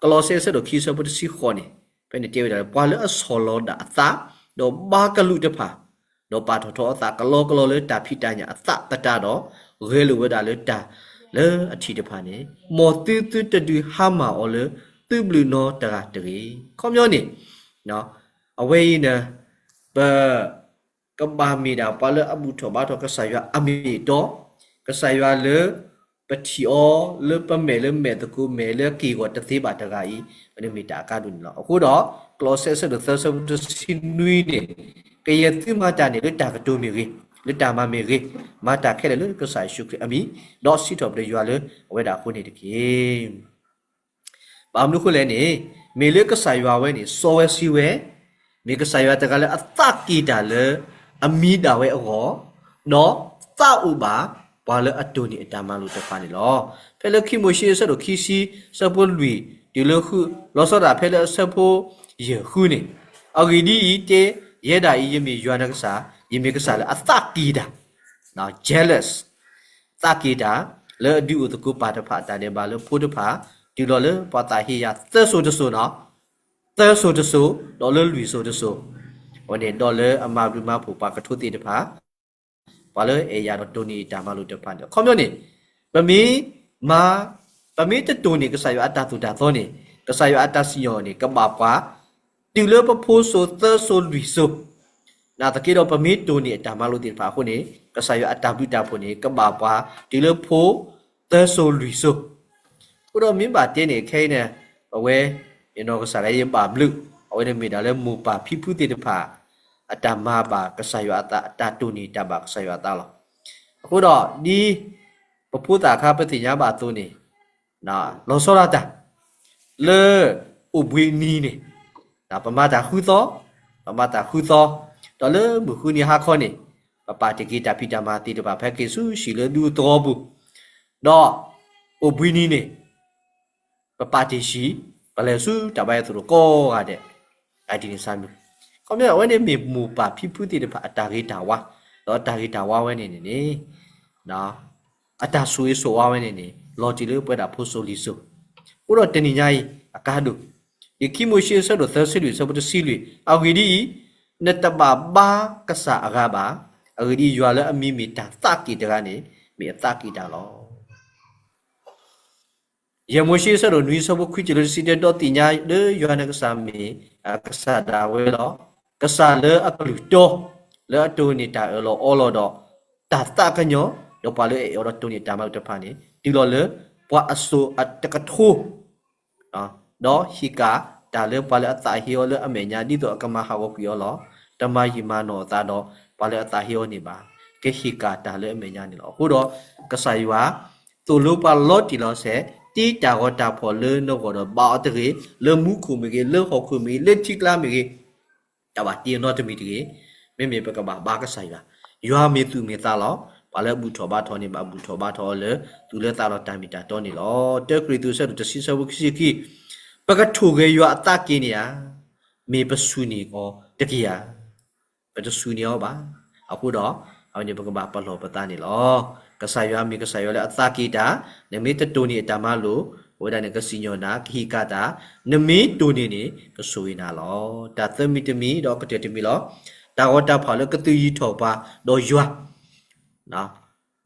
ကလီးစဲအဆၢဒိၣ်ခံအဆၢဖိတဆံဃိးန့ၣ်, ဖဲန့ၣ်တဲဝဲဒၣ်လၢ ပှၤလၢအဆီၣ်လီၤဒၣ်အသး, ဒီးဘါကလုာ်တဖၣ်, ဒီးပာ်ထီၣ်ထီအသးကလီကလီလၢတၢ်ဖံးတၢ်ညၣ်အသးသတးဒီး, ဂဲၤလိာ်ဝဲဒၣ်လၢတၢ်လၢအထံးတဖၣ်န့ၣ်, မ်သုသုတဒုးဟါမၢ်အီၤလၢသုဘျုးနီတဂၤတဂ့ၤ. ခီပညီန့ၣ်, အဝဲအံၤန့ၣ်, ပ ကဘၣ်မ့ၢ်ဒၣ်ပှၤလၢအဘူၣ်ထီၣ်ဘါထီၣ်ကစၢ်ယွၤအမ့ၢ်အတီ, ကစၢ်ယွၤလၢပထံၣ်အီၤလၢပမဲာ်လၢမဲာ်သကိးမဲာ်လၢက့ၢ်ဂီၤတသ့ဘၣ်တဂၤအံၤ, အန့ၣ်မ့ၢ်တၢ်အကါဒိၣ်န့ၣ်လီၤ. အဃိဒီး, ကလီးစဲအဆၢဒိၣ်သၢဆၢဖိတဆံနွံန့ၣ်, ကယဲၢ်သုမၤတၢ်န့ၣ်လၢတၢ်ကတိၤမ့ၢ်ဂ့ၤ, လၢတၢ်မၤမ့ၢ်ဂ့ၤ, မၤတၢ်ခဲလၢာ်လၢကစၢ်ယ့ၣ်ၡူးခရံာ်အမံၤ, ဒီးစံးထီၣ်ပတြၢၤယွၤလၢအဝဲဒၣ်အဃိန့ၣ်တက့ၢ်. ဘၣ်မနုၤအဃိလဲၣ်န့ၣ်, မ့ၢ်လၢကစၢ်ယွၤဝဲန့ၣ် စီဝဲဆှံဝဲ, မ့ၢ်ကစၢ်ယွၤတဂၤလၢအသးက့ၤတၢ်လၢအမံၤဒၣ်ဝဲအဂီၢ်, ဒီးသးအိၣ်ဘၣ်ပှၤလၢအတိၢ်န့ၢ်အတၢ်မၤလိာ်တဖၣ်န့ၣ်လီၤ. ဖဲလၢခံမိၤၡ့အဆၢဒိၣ်ခံဆံ အဆၢဖိလွံၢ်တုၤလၢဃု, လီၤဆီဒၣ်ဖဲလၢအဆၢဖိယဲၢ်ဃုန့ၣ်, အဂ့ၢ်ဒ်အံၤ, တဲ, ယဲဒၣ်အံၤ ယမ့ၢ်ယွၤနကစၢ်, ယမ့ၢ်ကစၢ်လၢအသးက့ၤတၢ်, jealous, သးက့ၤတၢ်, လၢအဒုးအိၣ်သကိးပၢ်တဖၣ်အတၢ်ဒဲးဘးလၢဖိတဖၣ်, တုၤလီၤလၢပှၤသးဟ့ယၤသၢစိၤတစိၤနီၤ, သၢစိၤတစိၤ, ဒီးလၢလွံၢ်စိၤတစိၤ, အဝဲန့ၣ်ဒီးလၢအမၤဘျုးမၤဖှိၣ်ပှၤကထိသ့ၣ်တဖၣ်, ပှၤလၢအဲၣ်ယၤဒီးတိၢ်န့ၢ်တၢ်မၤလိာ်တဖၣ်န့ၣ်, ခီပညီန့ၣ်, ပမ့ၢ်မၤ, ပမ့ၢ်တတိၢ်န့ၢ်ကစၢ်ယွၤအတၢ်သိၣ်တၢ်သီန့ၣ်, ကစၢ်ယွၤအတၢ်စံၣ်ညီၣ်န့ၣ် ကဘၣ်ပှၤ, တုၤလၢပဖိစိၤသၢစိၤလွံၢ်စိၤ, နာ်သက့ဒီးပမ့ၢ်တိၢ်န့ၢ်အတၢ်မၤလိာ်သ့ၣ်တဖၣ်အဃိန့ၣ်, ကစၢ်ယွၤအတၢ်ဘျုးတၢ်ဖှိၣ်န့ၣ် ကဘၣ်ပှၤတုၤလၢဖိသၢစိၤလွံၢ်စိၤ. အဃိဒီးမ့ၢ်ဘၣ်တဲန့ၣ်ခဲအံၤန့ၣ်, အဝဲ, ယနီၢ်ကစၢ်လၢယဘၣ်ဘျုး, အဝဲန့ၣ်မ့ၢ်ဒၣ်လၢမိၢ်ပၢ်ဖံဖုသ့ၣ်တဖၣ်, အတၢ်မၤဘၣ်ကစၢ်ယွၤအသး, အတၢ်တိၢ်န့ၢ်တၢ်ဘၣ်ကစၢ်ယွၤအသးလီၤ. အဃိဒီးဒ်, ပဖိသၣ်ခါပသ့ၣ်ညါဘၣ်အသိးန့ၣ်, လီၤဆီဒၣ်တၢ်, လၢ, အိၣ်ဘှံးနံၤန့ၣ်, ပမၤတၢ်ဃုသီ, ပမၤတၢ်ဃုသီ, ဒီးလၢမုၢ်ဃုနံၤဟါခီန့ၣ်, ပပာ်တ့ၢ်က့ၤတၢ်ဖံးတၢ်မၤသ့ၣ်တဖၣ် ဖဲက့ၤဆူဟံၣ်လၢဒူသဝီပူၤ, ဒီး, အိၣ်ဘှံးနံၤန့ၣ်, ပပာ်တ့ၢ်ဟံၣ်, ပလဲၤဆူတၢ်ဘါယွၤအသိးဒီးကိးဂၤဒဲး, ဒ်န့ၣ်စ့ၢ်မ့ၢ်, ခီပညီအဝဲန့ၣ်မ့ၢ်မိၢ်ပၢ်ဖံဖုသ့ၣ်တဖၣ်အတၢ်ဂ့ၤတၢ်ဝါ, ဒီးအတၢ်ဂ့ၤတၢ်ဝါဝဲန့ၣ်န့ၣ်န့ၣ် အတၢ်ဆိၣ်ဂ့ၤဆိၣ်ဝါဝဲန့ၣ်န့ၣ် လီၤတံၢ်လၢပဝဲဒၣ်ဖိစိၤလံၤစိၤ, အဃိဒီးတနံၤညါအံၤအကါဒိၣ်, လံာ်ခံမိၤၡ့အဆၢဒိၣ်သၢဆံလွံၢ်အဆၢဖိတဆံလွံၢ်, အဂ့ၢ်ဒ်အံၤ, နတဘၣ်ဘါကစၢ်အဂၤဘၣ်, အဂ့ၢ်ဒ်အံၤ, ယွၤလၢအမံၤမ့ၢ်တၢ်သးက့ၤတဂၤန့ၣ်, မ့ၢ်အသးက့ၤတၢ်လီၤ. ယဲၢ်မိၤၡ့အဆၢဒိၣ်နွံအဆၢဖိခွံတုၤလၢတဆံတၢ, ဒီးသ့ၣ်ညါလၢယွၤနကစၢ်မ့ၢ်အကစၢ်ဒၣ်ဝဲလီၤ. ကစၢ်လၢအကလုၢ်တီ, လၢအတိၢ်န့ၢ်တၢ်အၢၣ်လီၤအီလီၤဒီး, တၢ်သးကညီၤ, ဒီးပှၤလၢအအဲၣ်အီၤဒီးတိၢ်န့ၢ်တၢ်မၤလိာ်တဖၣ်န့ၣ်, တုၤလီၤလၢပှၤအစိၤအတကထိ ဒီးဟ့ၣ်ကၣ်တၢ်လၢပှၤလၢအသးဟ့အီၤလၢအမဲာ်ညါ ဒ်သိးအကမၤဟးဂီၤကွံာ်အီၤလီၤ. တမၤယံာ်မၤနီၢ်အသးဒီးပှၤလၢအသးဟ့အီၤန့ၣ်ဘၣ်. ကဟ့ၣ်ကၣ်တၢ်လၢအမဲာ်ညါန့ၣ်လီၤ. အဃိဒီးကစၢ်ယွၤသိၣ်လိပှၤလီၤတံၢ်လီၤဆဲး, တ့တၢ်ဂီၤတၢ်ဖီၣ်လၢနဂီၢ်ဒီးဘါအီၤတဂ့ၤ, လၢမူခိၣ်မ့ၢ်ဂ့ၤ, လၢဟီၣ်ခိၣ်မ့ၢ်ဂ့ၤ, လၢထံကျါမ့ၢ်ဂ့ၤ, တၢ်ဘၣ်တ့အီၤနီတမံၤတဂ့ၤ. မ့မ့ၢ်ပကဘၣ်ဘါကစၢ်ယွၤ, ယွၤမ့ၢ်သူၣ်မ့ၢ်သးလီၤ. ပှၤလၢအဘူၣ်ထီၣ်ဘါထီၣ်န့ၣ် ဘၣ်ဘူၣ်ထီၣ်ဘါထီၣ်အီၤလၢ သူၣ်လၢသးလီၤတၢ်မ့ၢ်တၢ်တီန့ၣ်လီၤ. တၢကရံၣ်သူးအဆၢဒိၣ်တဆံအဆၢဖိခံဆံခံ, ပကထိၣ်ဂဲၤယွၤအသးက့ၤန့ၣ်ဧါ, မ့ၢ်ပဆူၣ်န့ၢ်အီၤတက့ၢ်ဧါ. ပတဆူၣ်န့ၢ်အီၤဘၣ်. အဃိဒီး, အဝဲန့ၣ်ပကဘၣ်ပလီၢ်ပသးန့ၣ်လီၤ. ကစၢ်ယွၤမ့ၢ်ကစၢ်ယွၤလၢအသးက့ၤတၢ်, နမ့ၢ်တတိၢ်န့ၢ်အတၢ်မၤလိာ်, အဝဲဒၣ်န့ၣ်ကစံၣ်ညီၣ်နၤ, ကဟ့ၣ်ကၣ်တၢ်, နမ့ၢ်တိၢ်န့ၢ်န့ၣ် ကဆိၣ်ဂ့ၤနၤလီၤ. တၢ်သၢမံၤတမံၤဒီးအကတၢၢ်တမံၤလီၤ. တၢ်ဂီၤတၢ်ဖီၣ်လၢကသုးယံၤထီၣ်ပှၤဒီးယွၤ အဃိဒီးတၢ်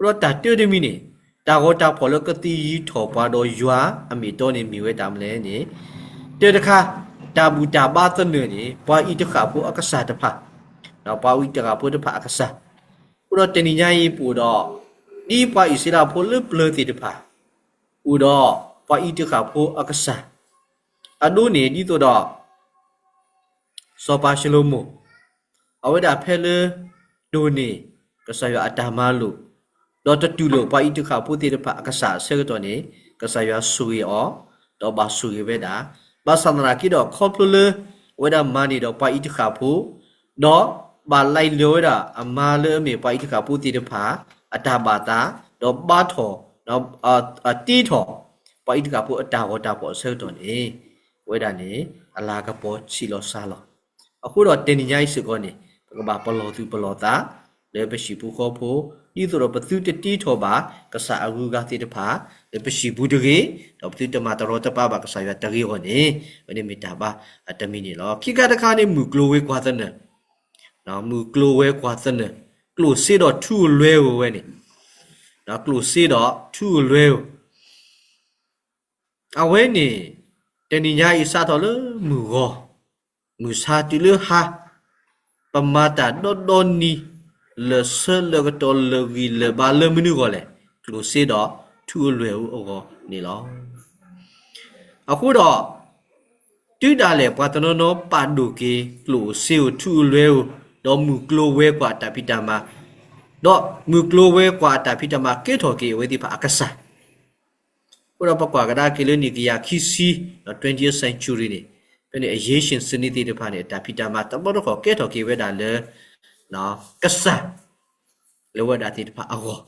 တၢတမံၤန့ၣ်, တၢ်ဂီၤတၢ်ဖီၣ်လၢကသုးယံၤထီၣ်ပှၤဒီးယွၤအမ့ၢ်အတီန့ၣ်မ့ၢ်ဝဲတၢ်မနုၤလဲၣ်န့ၣ်, တၢတခါ, တၢ်ဘူၣ်တၢ်ဘါသနၢၣ်န့ၣ် ပှၤအံၤတဃၣ်ဖိအကစၢ်တဖၣ်, ပှၤအံၤတဃၣ်ဖိတဖၣ်အကစၢ်, အဃိဒီးတနံၤညါအံၤပအိၣ်ဒီး, ဒ်ပှၤအံၣ်စရ့လးဖိလၢပျၢၤသ့ၣ်တဖၣ်, အိၣ်ဒီးပှၤအံၤတဃၣ်ဖိအကစၢ်, အဒိန့ၣ်ဒ်သိးဒီး စီၤပၤၡလိၤမိၣ်, အဝဲဒၣ်ဖဲလၢတိၢ်န့ၢ်ကစၢ်ယွၤအတၢ်မၤလိာ်, ဒီးတတူၢ်လိာ်ပှၤအံၤတဃၣ်ဖိသ့ၣ်တဖၣ်အကစၢ်အဆၢကတီၢ်န့ၣ်, ကစၢ်ယွၤဆိၣ်ဂ့ၤအီၤ, ဒီးဘၣ်ဆိၣ်ဂ့ၤဝဲဒၣ်, ဘၣ်ဆၣ်သနာ်က့ဒီးခီဖျိလၢအဝဲဒၣ်မၤန့ၢ်ဒီးပှၤအံၤတဃၣ်ဖိ, ဒီးဘၣ်လဲလိာ်ဝဲဒၣ်အမါလၢအမ့ၢ်ပှၤအံၤတဃၣ်ဖိသ့ၣ်တဖၣ်အတၢ်ဘၣ်သး, ဒီးဘါထီၣ်, တ့ထီၣ်, ပှၤအံၤတဃၣ်ဖိအတၢ်ဂီၤတၢ်ဖီၣ်အဆၢကတီၢ်န့ၣ်, အဝဲဒၣ်န့ၣ် အလၤကပီၤဆံးလီၤစှၤလီၤ. အဃိဒီးတနံၤညါအံၤစ့ၢ်ကီးန့ၣ်, ပကဘၣ်ပလီၢ်သူၣ်ပလီၢ်သး, လၢပဟံၣ်ဖိဃီဖိ, ဒ်သိးဒီးပသုတတ့ထီၣ်ဘၣ်ကစၢ်အဂုၤအဂၤသ့ၣ်တဖၣ်လၢပဟံၣ်ပူၤတဂ့ၤ, ဒီးပသုတမၤတရီတပါဘၣ်ကစၢ်ယွၤတဂ့ၤအဂီၢ်န့ၣ်, အဝဲန့ၣ်မ့ၢ်တၢ်ဘါအတမံၤန့ၣ်လီၤ. ခံခါတခါန့ၣ် မုၢ်ကျိၤဝဲၤကွာ်သနၢၣ် မုၢ်ကျိၤဝဲၤကွာ်သနၢၣ်, ကျိၣ်စ့ဒီးထူအလွဲဧိၤဝဲန့ၣ်, ကျိၣ်စ့ဒီးထူအလွဲဧိၤ အဝဲန့ၣ် တနံၤညါအံၤစးထီၣ်လၢမုၢ်ဂီၤ, မုၢ်ဆါတုၤလၢဟါ, ပမၤတၢ်ဒီဒီနံၤ, လၢာ်ဆၢလၢာ်ကတီၢ်လၢာ်ဂံၢ်လၢာ်ဘါလၢမနုၤအဂီၢ်လဲၣ်, ကျိၣ်စ့ဒီးထူအလွဲဧိၤအဂီၢ်န့ၣ်လီၤ. အဃိဒီး တုၤဒၣ်လဲာ်ပှၤတနီၤနီၤပာ်ဒိၣ်က့ၤ ကျိၣ်စ့ဧိၤထူအလွဲဧိၤ, ဒီးမုၢ်ကျိၤဝဲၤကွာ်အတၢ်ဖံးတၢ်မၤ, ဒီးမုၢ်ကျိၤဝဲၤကွာ်အတၢ်ဖံးတၢ်မၤကဲထီၣ်က့ၤအဝဲသ့ၣ်တဖၣ်အကစၢ် အဃိဒီးပကွၢ်ကဒါက့ၤလၢနံၣ်ကယၤခံဆံ, twentieth century န့ၣ်, ဖဲန့ၣ် Asian စနစ်သ့ၣ်တဖၣ်န့ၣ် အတၢ်ဖံးတၢ်မၤတဘျီတခီၣ်ကဲထီၣ်က့ၤဝဲဒၣ်လၢ ကစၢ် လၢဝဲဒၣ်သ့ၣ်တဖၣ်အဂီၢ်,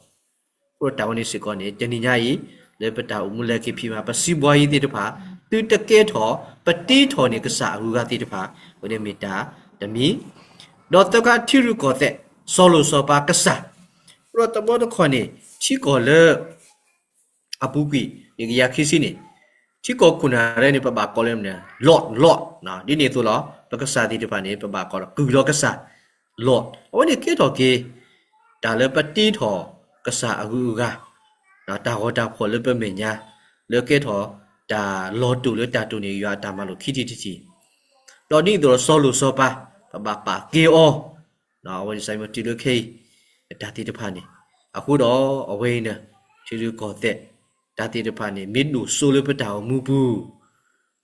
အဃိဒီးတၢ်ဝဲန့ၣ်စ့ၢ်ကီးန့ၣ် တနံၤညါအံၤ လၢပတၢ်အိၣ်မူလဲၤက့ၤဖံးမၤ ပစံးဘှါယံၤသ့ၣ်တဖၣ် သုတကဲထီၣ် ပတ့ထီၣ်န့ၢ်ကစၢ်အဂုၤအဂၤသ့ၣ်တဖၣ်, ဝဲန့ၣ်မ့ၢ်တၢ်တမံၤ, ဒီးသၢခါထံရူၢ်ကီၢ်သဲး စီၤလိၤစီၤပၤကစၢ်, အဃိဒီးတဘျီတခီၣ်န့ၣ် ထံကီၢ်လၢ အပူၤကွံာ် နံၣ်ကယၤခံဆံန့ၣ်, ထံကီၢ်ခိၣ်နၢ်ရဲၣ်န့ၣ် ပဘၣ်ကိးလၢမနုၤလဲၣ်, Lord, Lord, ဒ်န့ၣ်အသိးလီၤ. ပကစၢ်သ့ၣ်တဖၣ်န့ၣ် ပဘၣ်ကိးဒီးကုၢ်လီၤကစၢ် Lord, အဝဲန့ၣ်ကဲထီၣ်က့ၤ တၢ်လၢပတ့ထီၣ်ကစၢ်အဂုၤအဂၤ, တၢ်ဂီၤတၢ်ဖှီၣ်လၢပမဲာ်ညါ, လၢကဲထီၣ်တၢ်လီၤတိာ်လၢတၢ်တိာ်န့ၢ်ယွၤအတၢ်မၤလိာ်ခံထံၣ်တထံၣ်, ဒီးဒ်န့ၣ်အသိးဒီးစီၤလိၤစီၤပၤ ပဘၣ်ပာ်ကဲအီၤ အဝဲန့ၣ် စံးမတုၤလၢခဲအံၤ တၢ်သ့ၣ်တဖၣ်န့ၣ်, အဃိဒီးအဝဲအံၤန့ၣ် ထံရူၢ်ကီၢ်သဲး တၢ်သ့ၣ်တဖၣ်န့ၣ် မ့ၢ်ဒိၣ်စိလၢပတၢ်အိၣ်မူပူ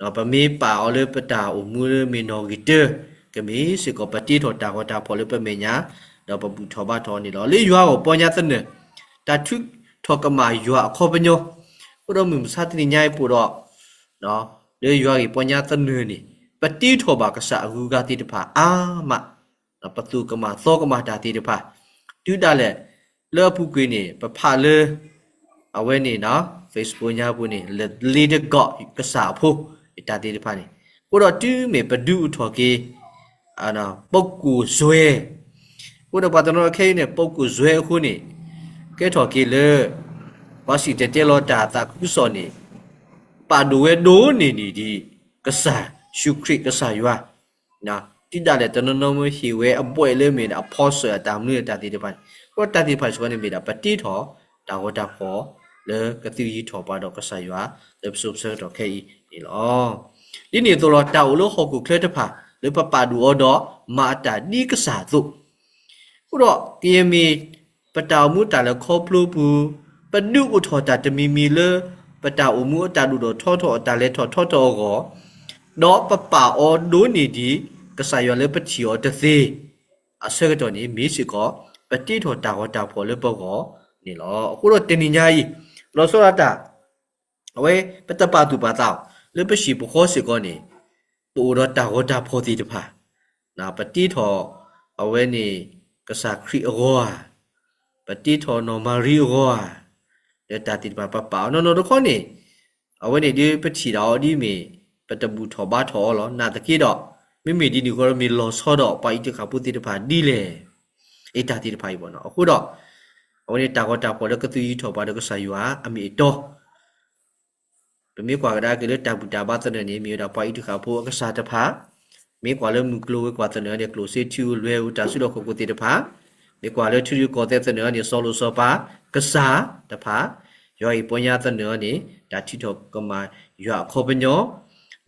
ၤ, ပမ့ၢ်ပာ်အီၤလၢပတၢ်အိၣ်မူလၢမ့ၢ်နီၣ်ဂံၢ်တၢ, ကမ့ၢ်စ့ၢ်ကီးပတ့ထီၣ်တၢ်ဂီၤတၢ်ဖှီၣ်လၢပမဲာ်ညါ, ဒီးပဘူၣ်ထီၣ်ဘါထီၣ်အီၤန့ၣ်လီၤ. လၢယွၤအဂီၢ်ပီညါသနၢၣ်, တၢ်ထုးထီၣ်ကမၣ်ယွၤအခီပညီ, အဃိဒီးမုၢ်မဆါတနံၤညါအံၤပူၤဒီး လၢယွၤဂ့ၢ်ပီညါသနၢၣ်န့ၣ် ပတ့ထီၣ်ဘၣ်ကစၢ်အဂုၤအဂၤသ့ၣ်တဖၣ်အါမး, ပသူၣ်ကမၣ်သီကမၣ်တၢ်သ့ၣ်တဖၣ်, တုၤဒၣ်လဲာ် လၢအပူၤကွံာ်န့ၣ် ပဖးလၢ အဝဲန့ၣ် Facebook ညါပူၤန့ၣ် လ့တကီးကစၢ်အဖိ တၢ်သ့ၣ်တဖၣ်န့ၣ်, အဃိဒီးတုၤမ့ၢ်ပဒုးအိၣ်ထီၣ်က့ၤ ပုဂ္ဂိုလ်စွဲ, အဃိဒီးပှၤတနီၤခဲအံၤန့ၣ် ပုဂ္ဂိုလ်စွဲအဃိန့ၣ် ကဲထီၣ်က့ၤလၢ ပှၤစံၣ်တဲၤတဲလီၤတၢ်သးခုကစီၣ်န့ၣ် ပာ်ဒိၣ်ဝဲဒိၣ်န့ၢ်န့ၣ်ဒံး ကစၢ်ယ့ၣ်ၡူးခရံာ်ကစၢ်ယွၤ, တုၤဒၣ်လဲာ်တနီၤနီၤမ့ၢ်ဟ့ၣ်ဝဲအဘှဲးလၢမ့ၢ်ဒၣ်အဖီစၢၣ်အတၢ်မနုၤအတၢ်သ့ၣ်တဖၣ်န့ၣ်, အဃိတၢ်သ့ၣ်တဖၣ်စ့ၢ်ကီးန့ၣ်မ့ၢ်ဒၣ် ပတ့ထီၣ်တၢ်ဂီၤတၢ်ဖှီၣ်လၢကသုးယံၤထီၣ်ပှၤဒီးကစၢ်ယွၤ လၢပစိၤပဆၢကတီၢ်ခဲအံၤန့ၣ်လီၤ. ဒ်န့ၣ်အသိးလီၤ တၢ်အိၣ်လၢဟီၣ်ခိၣ်ချၢတဖၣ် လၢပပာ်ဒိၣ်အီၤဒီးမၤအတၢ်ဒ်ကစၢ်အသိး အဃိဒီးကယဲၢ်မ့ၢ် ပတၢ်အိၣ်မူတၢ်လဲၤခီဖျိပူၤ, ပဒုးအိၣ်ထီၣ်တၢ်တမံၤမံၤလၢ ပတၢ်အိၣ်မူအတၢ်ဒိၣ်ထီၣ်ထီထီၣ်အတၢ်လဲၤထီၣ်ထီထီၣ်အဂီၢ်, ဒီးပပာ်အီၤဒိၣ်န့ၢ်ဒံး ကစၢ်ယွၤလၢပထံၣ်အီၤတသ့ အဆၢကတီၢ်န့ၣ် မ့ၢ်စ့ၢ်ကီး ပတ့ထီၣ်တၢ်ဂီၤတၢ်ဖှီၣ်လၢပဂီၢ်န့ၣ်လီၤ. အဃိဒီးတနံၤညါအံၤ လီၤဆီဒၣ်တၢ် အဝဲပတပာ်သူၣ်ပာ်သးအီၤ လၢပဟံၣ်ပဃီစ့ၢ်ကီးန့ၣ် ပအိၣ်ဒီးတၢ်ဂီၤတၢ်ဖှီၣ်သ့ၣ်တဖၣ်, ပတ့ထီၣ် အဝဲန့ၣ် ကစၢ်ခရံာ်အဂီၢ်ဧါ, ပတ့ထီၣ်နီၢ်မၤရံအဂီၢ်ဧါ, ဒီးတၢ်သ့ၣ်တဖၣ်ပပာ်အီၤနီၢ်နီၢ်တခီန့ၣ် အဝဲန့ၣ်ဒ်ပထံၣ်ဒၣ်အီၤဒ်မ့ၢ် ပတဘူၣ်ထီၣ်ဘါထီၣ်အီၤလီၤ. နာ်သက့ဒီး မ့မ့ၢ်ဒ်န့ၣ်အဃိဒီး မ့ၢ်လီၤဆီဒီးပှၤအံးတဃာ်ဖိသ့ၣ်တဖၣ်ဒ်လဲၣ်, အတၢ်သ့ၣ်တဖၣ်အံၤဘၣ်နီၤ. အဃိဒီး အဝဲန့ၣ်တၢ်ဂီၤတၢ်ဖှီၣ်လၢကသုးယံၤထီၣ်ပှၤဒီးကစၢ်ယွၤအမ့ၢ်အတီ ပမ့ၢ်ကွၢ်ကဒါက့ၤလၢတၢ်ဘူၣ်တၢ်ဘါသနၢၣ်န့ၣ် မ့ၢ်ဝဲဒၣ်ပှၤအံးတဃာ်ဖိအကစၢ်တဖၣ်, မ့ၢ်ကွၢ်လၢမုၢ်ကျိၤဝဲၤကွာ်သနၢၣ်န့ၣ် ကျိၣ်စ့ထူလွဲဧိၤတၢ်စုလီၢ်ခီၣ်ခိၣ်သ့ၣ်တဖၣ်, မ့ၢ်ကွၢ်လၢထံရူၢ်ကီၢ်သဲးသနၢၣ်န့ၣ် စီၤလိၤစီၤပၤကစၢ်တဖၣ်, ယွၤအံၤပီညါသနၢၣ်န့ၣ် တၢ်ထုးထီၣ်ကမၣ်ယွၤအခီပညီ,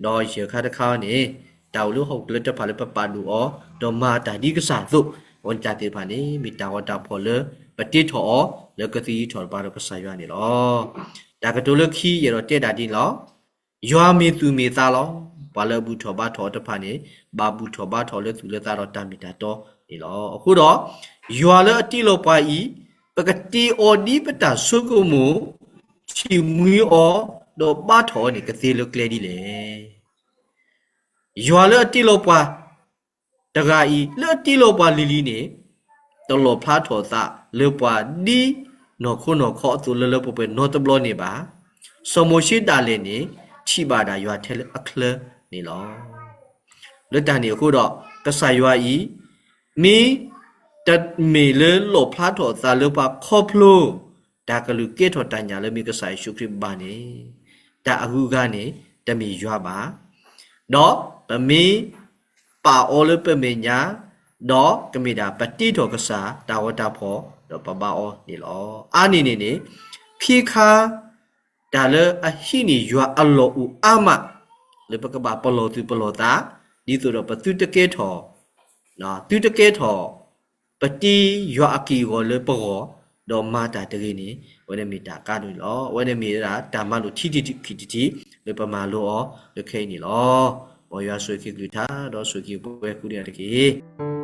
ဒီးယဲၢ်ခါတခါန့ၣ် တၢ်အိၣ်လၢဟီၣ်ခိၣ်ချၢတဖၣ်လၢပပာ်ဒိၣ်အီၤ ဒီးမၤတၢ်ဒ်ကစၢ်အသိး, အဝဲန့ၣ်တၢ်သ့ၣ်တဖၣ်န့ၣ် မ့ၢ်တၢ်ဂီၤတၢ်ဖှီၣ်လၢပတ့ထီၣ်အီၤ လၢကသုးယံၤထီၣ်ပှၤဒီးကစၢ်ယွၤန့ၣ်လီၤ. တၢ်ကတိၤလၢခံယအဲၣ်ဒိးတဲဒၣ်ဒ်န့ၣ်လီၤ. ယွၤမ့ၢ်သူၣ်မ့ၢ်သးလီၤ. ပှၤလၢအဘူၣ်ထီၣ်ဘါထီၣ်အီၤတဖၣ်န့ၣ် ဘၣ်ဘူၣ်ထီၣ်ဘါထီၣ်လၢသူၣ်လၢသးဒီးတၢ်မ့ၢ်တၢ်တီန့ၣ်လီၤ. အဃိဒီး ယွၤလၢအတ့လီၤပှၤအံၤ ပကတ့အီၤဒ်ပတၢ်ဆိကမိၣ် ထံၣ်မှံအီၤ ဒီးဘါထီၣ်အီၤန့ၣ် ကသ့လၢကျဲဒ်လဲၣ်. ယွၤလၢအတ့လီၤပှၤ တဂၤအံၤ လၢအတ့လီၤပှၤလံၤလံၤန့ၣ် တလီၣ်ဖျါထီၣ်အသးလၢပှၤဒ်နီၢ်ခိနီၢ်ခီအသိးလၢလၢပှဲၤပှဲၤနီတဘျီန့ၣ်ဘၣ်. စီၤမိၤၡ့ဒၣ်လဲာ်န့ၣ် ထံၣ်ဘၣ်ဒၣ်ယွၤထဲလၢအချၢန့ၣ်လီၤ. လၢတၢ်န့ၣ်အဃိဒီး ကစၢ်ယွၤအံၤ မ့ၢ်တမ့ၢ်လၢလီၣ်ဖျါထီၣ်အသးလၢပှၤခီဖျိ တၢ်ကလုၢ်ကဲထီၣ်တၢ်ညၣ်လၢမ့ၢ်ကစၢ်ယ့ၣ်ၡူးခရံာ်ဘၣ်န့ၣ် တၢ်အဂုၤအဂၤန့ၣ် တမ့ၢ်ယွၤဘၣ်. ဒီးပမ့ၢ်ပာ်အီၤလၢပမဲာ်ညါ ဒီးကမ့ၢ်ဒၣ်ပတ့ထီၣ်ကစၢ်တၢ်ဂီၤတၢ်ဖီၣ် ဒီးပဘါအီၤန့ၣ်လီၤ. အါန့ၢ်န့ၣ်န့ၣ် ခံခါ တၢ်လၢအဟံးန့ၢ်ယွၤအလီၢ်အိၣ်အါမး လၢပကဘၣ်ပလီၢ်သူၣ်ပလီၢ်သး ဒ်သိးဒီးပသုတကဲထီၣ် သုတကဲထီၣ် ပတ့ယွၤအက့ၢ်အဂီၤလၢပဂီၢ် ဒီးမၤတၢ်တဂ့ၤန့ၣ် အဝဲန့ၣ်မ့ၢ်တၢ်ကါဒိၣ်န့ၣ်လီၤ. အဝဲန့ၣ်မ့ၢ်ဝဲဒၣ်တၢ်မၤလိာ်ထံထံၣ်ခံထံၣ်ထံၣ် လၢပမၤလိအီၤလၢခဲအံၤန့ၣ်လီၤ. မ်ယွၤဆိၣ်ဂ့ၤက့ၤကလုၢ်ကထါ ဒီးဆိၣ်ဂ့ၤက့ၤပဝဲကိးဂၤဒဲးတက့ၢ်.